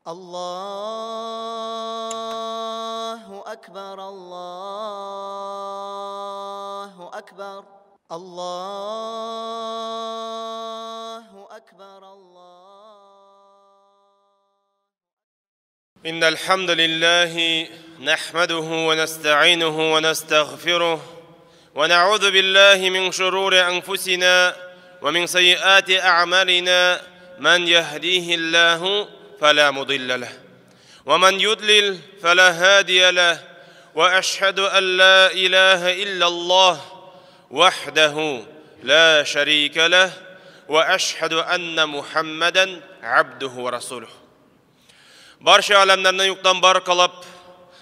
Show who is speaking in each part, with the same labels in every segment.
Speaker 1: Allahu Akbar, Allahu Akbar, Allahu Akbar, Allah.
Speaker 2: إن الحمد لله نحمده ونستعينه ونستغفره ونعوذ بالله من شرور أنفسنا ومن سيئات أعمالنا، من يهديه الله فلا مضل له ومن يضلل فلا هادي له، وأشهد أن لا إله إلا الله وحده لا شريك له، وأشهد أن محمدا عبده ورسوله. Барча әләмнәрне юктан бар кылып,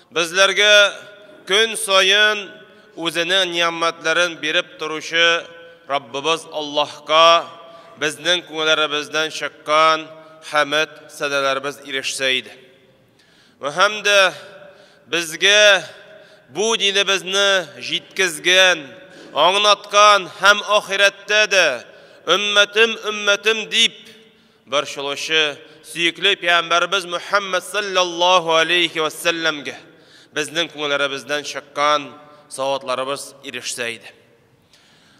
Speaker 2: безләргә көн саен үзенең ни'мәтләрен биреп торучы Раббыбыз Аллаһка безнең күңелләребездән чыккан хәмд сәдәләребез ирешсә иде. Вә һәм дә безгә бу динебезне җиткезгән, аңлаткан һәм ахирәттә дә өммәтем, өммәтем дип борчылучы сөекле пәйгамбәребез Мөхәммәд саллаллаһу алейхи ва сәлләмгә безнең күңелләребездән чыккан саватларыбыз ирешсә иде.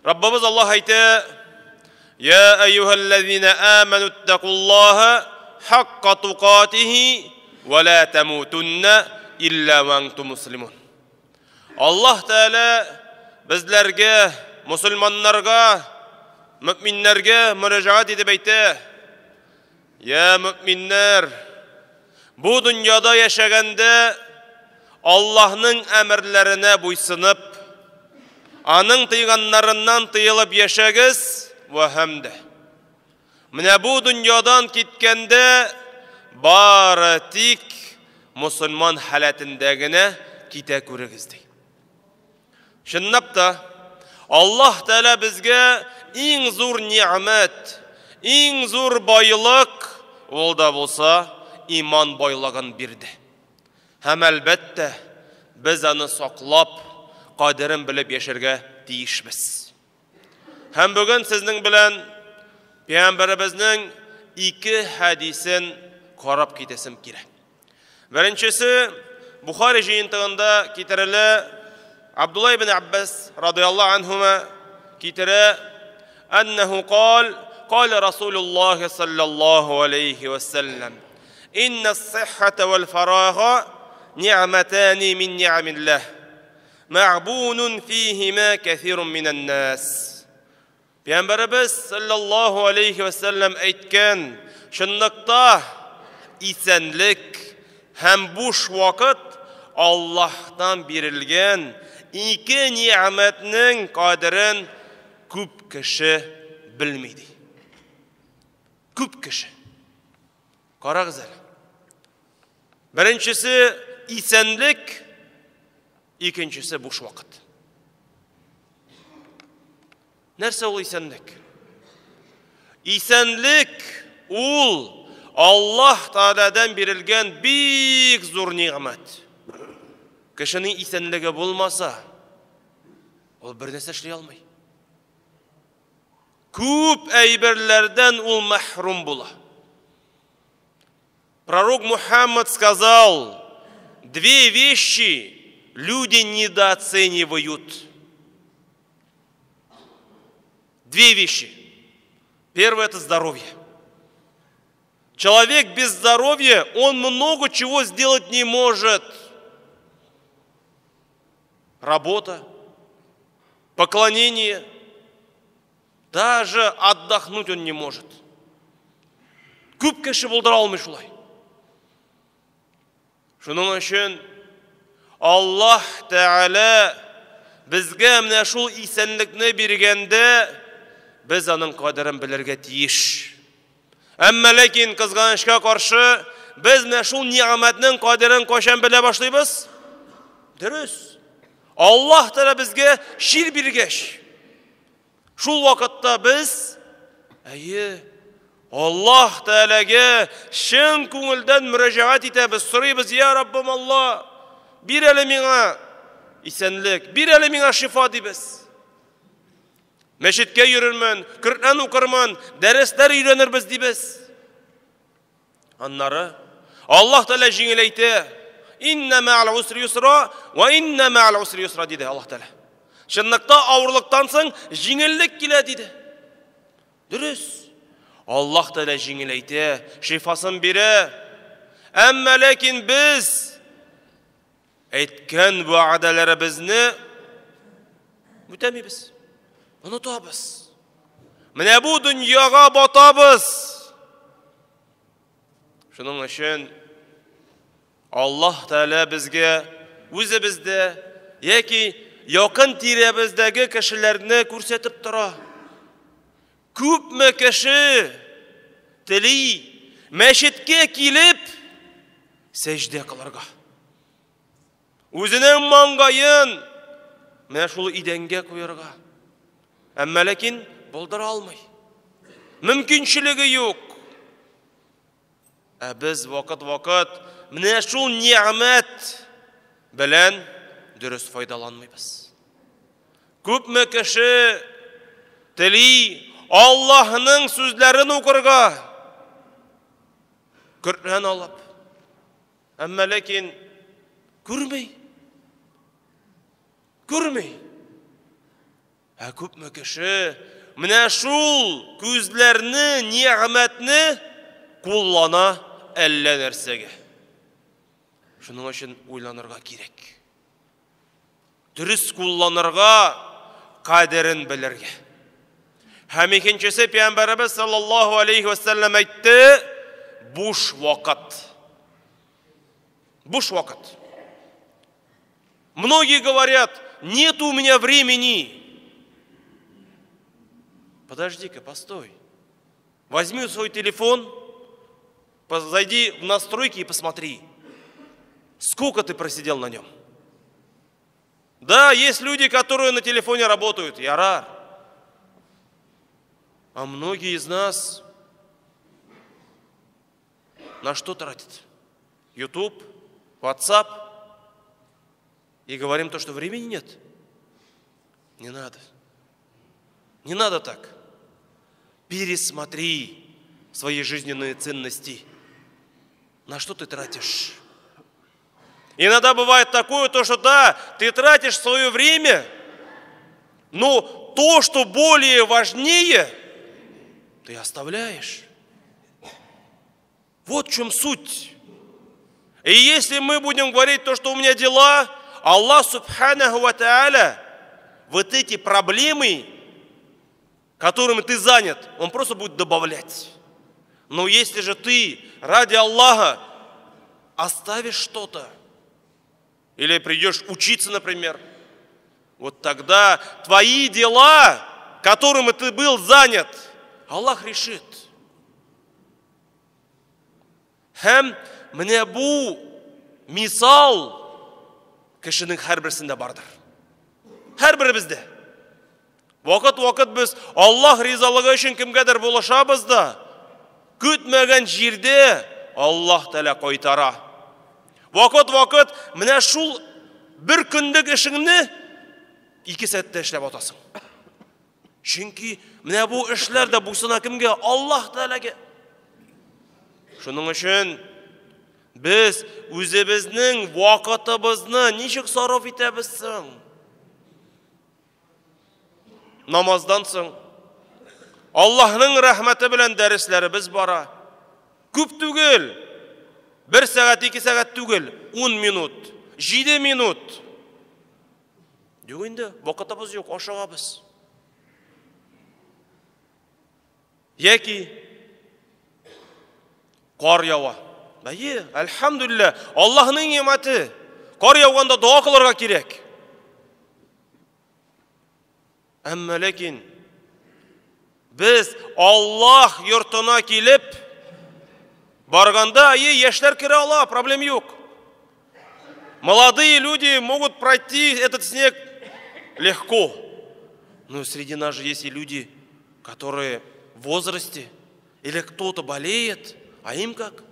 Speaker 2: Раббыбыз Аллаһ әйтә: Я әйюһәлләзина аману иттакуллаһа хакка тукатихи ва ла тамутунна илля ва антум муслимун. Аллаһ Тәгалә безләргә, мусульманнарга, мөминнәргә мөрәҗәгать итеп әйтә: Я мөминнәр, бу дөньяда яшәгәндә Аллаһның әмерләренә буйсынып, аның тыйганнарыннан тыелып яшәгез, вә һәм дә менә бу дөньядан киткәндә бары тик мусульман халәтендә генә китә күрегез, ди. Чынлап та Аллаһ Тәгалә безгә иң зур ни'мәт, иң зур байлык, ул да булса иман байлыгын бирде. Һәм әлбәттә без аны саклап, кадерен белеп яшәргә тиешбез. Һәм бүген сезнең белән пәйгамбәребезнең ике хәдисен карап китәсем килә. Беренчесе Бухари җыентыгында китерелә, Абдулла ибн Аббас радияллаһу анһума китерә, аннаху кал, кал Расулуллаһ саллаллаһу алейхи ва саллям: Инна ас-сиххата вал фарага ни'матани мин ни'амиллаһ, мәгъбунун фиһима кәсирун минән нас. Пәйгамбәребез саллаллаһу алейхи ва саллям әйткән, чынлыкта исәнлек һәм буш вакыт Аллаһтан бирелгән ике ни'мәтнең кадерен күп кеше белми, ди. Күп кеше. Карагыз әле. Беренчесе исәнлек, икенчесе буш вакыт. Нәрсә ул исәнлек? Исәнлек ул Аллаһ Тәгаләдән бирелгән бик зур ни'мәт. Кешенең исәнлеге булмаса, ул бер нәрсә эшли алмый. Күп әйберләрдән ул мәхрүм була. Пророк Мухаммад сказал: две вещи люди недооценивают. Две вещи. Первое — это здоровье. Человек без здоровья, он много чего сделать не может. Работа, поклонение, даже отдохнуть он не может. Күп кеше булдыра алмый шулай. Шуның өчен Аллаһ Тәгалә безгә менә шул исәнлекне биргәндә без аның кадерен белергә тиеш. Әмма ләкин кызганычка каршы без менә шул ни'мәтнең кадерен кайчан белә башлыйбыз? Дөрес. Аллаһ Тәгалә безгә чир биргәч, шул вакытта без, әйе, Аллаһ Тәгаләгә чын күңелдән мөрәҗәгать итәбез, сорыйбыз: Я Раббым Аллаһ, бир әле миңа исәнлек, бир әле миңа шифа, дибез. Мәчеткә йөрермен, Коръән укырмын, дәресләр өйрәнербез, дибез. Аннары Аллаһ Тәгалә җиңеләйтә. Инна мә'ал усри юсра ва инна мә'ал усри юсра диде Аллаһ Тәгалә. Чынлыкта авырлыктан соң җиңеллек килә диде. Дөрес. Аллаһ Тәгалә җиңеләйтә, шифасын бирә. Әмма ләкин без әйткән вәгъдәләребезне үтәмибез. Онытабыз. Менә бу дөньяга батабыз. Шуның өчен Аллаһ Тәгалә безгә үзебездә яки якын тирәбездәге кешеләрне күрсәтеп тора. Күпме кеше тели мәчеткә килеп сәҗдә кылырга. Үзенең маңгаен менә шул идәнгә куярга. Әмма ләкин булдыра алмый. Мөмкинчелеге юк. Ә без вакыт-вакыт менә шул нигъмәт белән дөрес файдаланмыйбыз. Күпме кеше тели Аллаһның сүзләрен укырга, Коръән алып, әмма ләкин күрми. Күрми. Ә күпме кеше менә шул күзләрне, нигъмәтне куллана әллә нәрсәгә. Шуның өчен уйланырга кирәк. Дөрес кулланырга, кадерен белергә. Һәм икенчесе Пәйгамбәребез саллаллаһу алейхи ва саллям әйтте, буш вакыт. Буш вакыт. Многие говорят, нет у меня времени. Подожди-ка, постой. Возьми свой телефон, зайди в настройки и посмотри, сколько ты просидел на нем. Да, есть люди, которые на телефоне работают, ярар. А многие из нас на что тратят? YouTube, WhatsApp. И говорим то, что времени нет. Не надо. Не надо так. Пересмотри свои жизненные ценности. На что ты тратишь? Иногда бывает такое, то, что да, ты тратишь свое время, но то, что более важнее, ты оставляешь. Вот в чем суть. И если мы будем говорить то, что у меня дела, Аллах субханаху ва тааля вот эти проблемы, которыми ты занят, Он просто будет добавлять. Но если же ты ради Аллаха оставишь что-то, или придешь учиться, например, вот тогда твои дела, которыми ты был занят, Аллах решит. Һәм менә бу мисал кешенең һәрберсендә бардыр. Һәрберебездә. Вакыт-вакыт без Аллаһ ризалыгы өчен кемгәдер булышабыз да, көтмәгән җирдә Аллаһ Тәгалә кайтара. Вакыт-вакыт менә шул бер көнлек эшеңне 2 сәгатьтә эшләп атасың. Чөнки менә бу эшләр дә буйсына кемгә? Аллаһ Тәгаләгә. Шуның өчен без үзебезнең вакытыбызны ничек сарыф итәбез соң? Намаздан соң Аллаһның рәхмәте белән дәресләребез бара. Күп түгел. 1 сәгать, 2 сәгать түгел, 10 минут, 7 минут. Юк инде, вакытыбыз юк, ашыгабыз. Яки кар ява. Әйе, әлхәмдүлилләһ, Аллаһның ни'мәте. Кар яуганда дога кылырга кирәк. Әмма ләкин без Аллаһ йортына килеп барганда, әйе, яшьләр керә ала, проблем юк. Молодые люди могут пройти этот снег легко. Но среди нас же есть и люди, которые в возрасте, или кто-то болеет, а им как?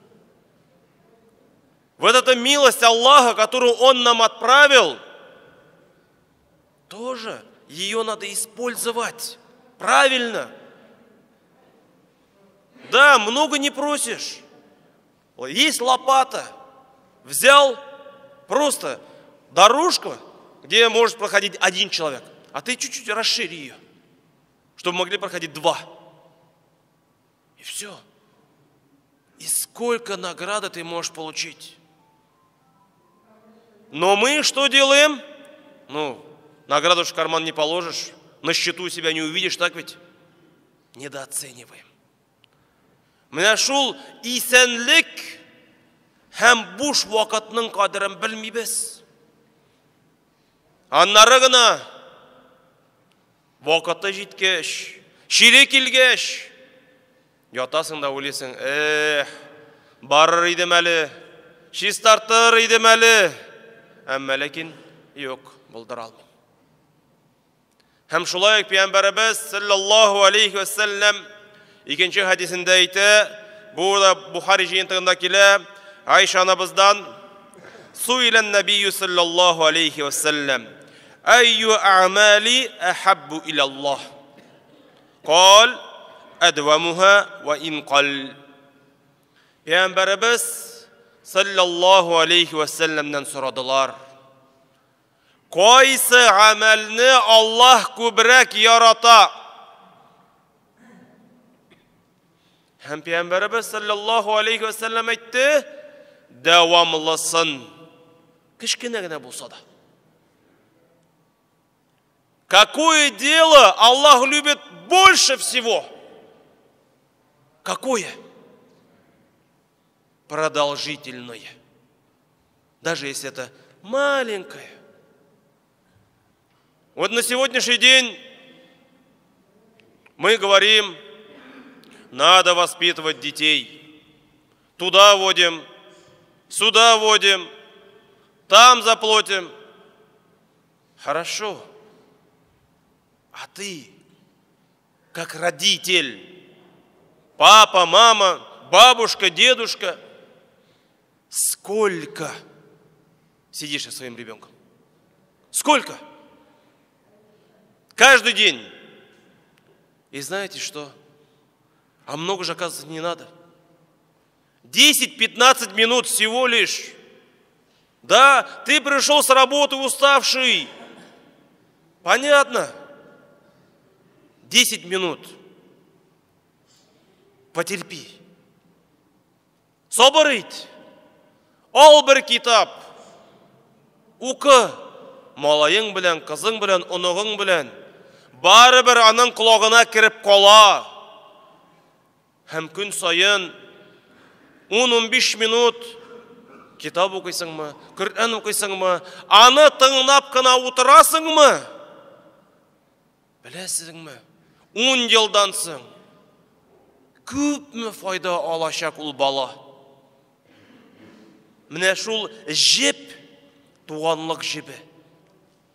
Speaker 2: Вот эта милость Аллаха, которую Он нам отправил, тоже ее надо использовать правильно. Да, много не просишь. Есть лопата. Взял просто дорожку, где может проходить один человек, а ты чуть-чуть расшири ее, чтобы могли проходить два. И все. И сколько награды ты можешь получить. Но мы что делаем? Ну, награду в карман не положишь, на счету себя не увидишь, так ведь? Недооцениваем. Менә шул исәнлек һәм буш вакытның кадерен белмибез. Аннары гына вакыты җиткәч, чире килгәч, ятасың да уйлыйсың, эх, барыр идем әле, чистартыр идем әле. Әмма ләкин юк, булдыра алмыйм. Һәм шулай ук Пәйгамбәребез саллаллаһу алейхи ва саллям икенче хәдисендә әйтә, бу да Бухари җыентыгында килә, Айша анабыздан: Суилән нәбийю саллаллаһу алейхи ва саллям, әйю а'мали ахаббу илаллаһ? Кал, әдвамуха ва ин кал. Пәйгамбәребез саллаллаһу алейхи ва саллямнан сорадылар: Кайсы гамәлне Аллаһ күбрәк ярата? Һәм Пәйгамбәребез саллаллаһу алейхи ва саллям әйтте: дәвамлысын, кечкенә генә булса да. Какое дело Аллах любит больше всего? Какое? Продолжительное. Даже если это маленькое. Вот на сегодняшний день мы говорим, надо воспитывать детей. Туда водим, сюда водим, там заплатим. Хорошо. А ты, как родитель, папа, мама, бабушка, дедушка, сколько сидишь со своим ребенком? Сколько? Каждый день. И знаете что? А много же, оказывается, не надо. 10-15 минут всего лишь. Да, ты пришел с работы уставший. Понятно? 10 минут. Потерпи. Сабыр ит. Ал бер китап. Укы. Малаең белән, кызың белән, оныгың белән. Барыбер аның колагына кереп кала. Һәм көн саен 10-15 минут китап укыйсыңмы, Коръән укыйсыңмы, аны тыңлап кына утырасыңмы? Беләсезме? 10 елдан соң күпме файда алачак ул бала? Менә шул җеп, туганлык җебе,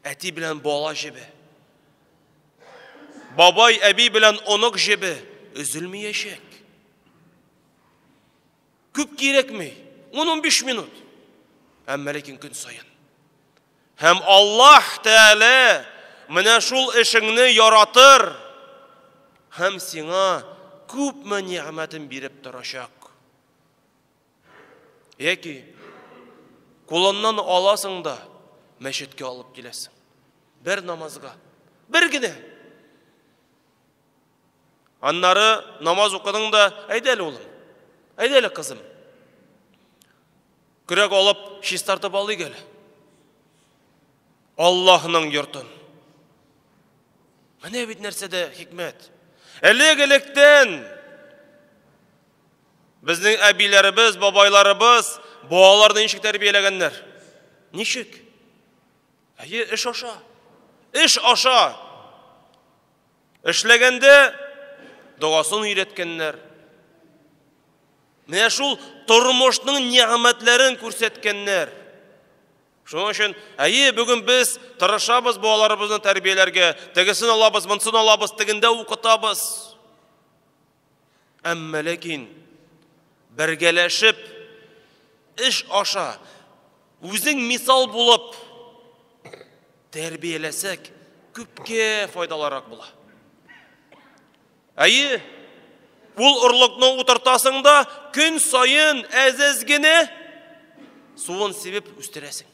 Speaker 2: әти белән бала җебе, бабай, әби белән онык җебе өзелмәячәк. Күп кирәкми, 10-15 минут. Әмма ләкин көн саен. Һәм Аллаһ Тәгалә менә шул эшеңне яратыр һәм сиңа күпме нигъмәтен биреп торачак. Яки кулыннан аласың да мәчеткә алып киләсең. Бер намазга, бер генә. Аннары намаз укыдың да, әйдә әле улым, әйдә әле кызым. Көрәк алып, чистартып алыйк әле. Аллаһның йортын. Менә бит нәрсәдә хикмәт. Элек-электән безнең әбиләребез, бабайларыбыз балаларны ничек тәрбияләгәннәр? Ничек? Әйе, эш аша. Эш аша. Эшләгәндә догасын өйрәткәннәр. Менә шул тормышның нигъмәтләрен күрсәткәннәр. Шуның өчен, әйе, бүген без тырышабыз балаларыбызны тәрбияләргә, тегесен алабыз, монысын алабыз, тегендә укытабыз. Әмма ләкин бергәләшеп эш аша үзең мисал булып тәрбияләсәк, күпкә файдалырак була. Әйе, Ул орлыкны утыртасың да, көн саен әз-әз генә суын сибеп үстерәсең.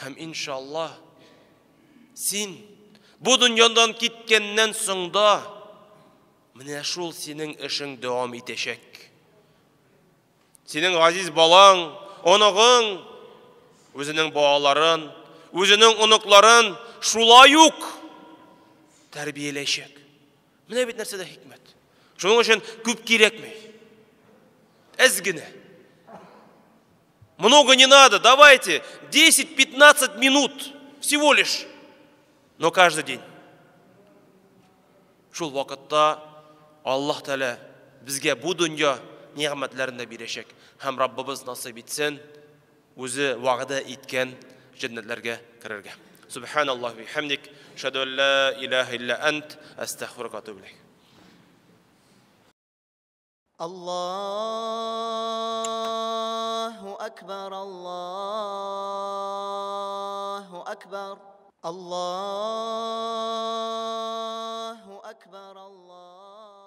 Speaker 2: Һәм иншалла син бу дөньядан киткәннән соң да менә шул синең эшең дәвам итәчәк. Синең газиз балаң, оныгың үзенең балаларын, үзенең оныкларын шулай ук тәрбияләячәк. Менә бит нәрсәдә хикмәт. Шуның өчен күп кирәкми. Әз генә. Много не надо, давайте 10-15 минут всего лишь, но каждый день. Шул вакытта Аллаһ Тәгалә безгә бу дөнья нигъмәтләрен дә бирәчәк. Һәм Раббыбыз насыйп итсен, үзе вәгъдә иткән җәннәтләргә керергә. Субханаллаһ бихамдик, ашһаду ан ла илаһа илля ант, астагфирука ва атубу илейк.
Speaker 1: الله أكبر الله أكبر الله أكبر الله.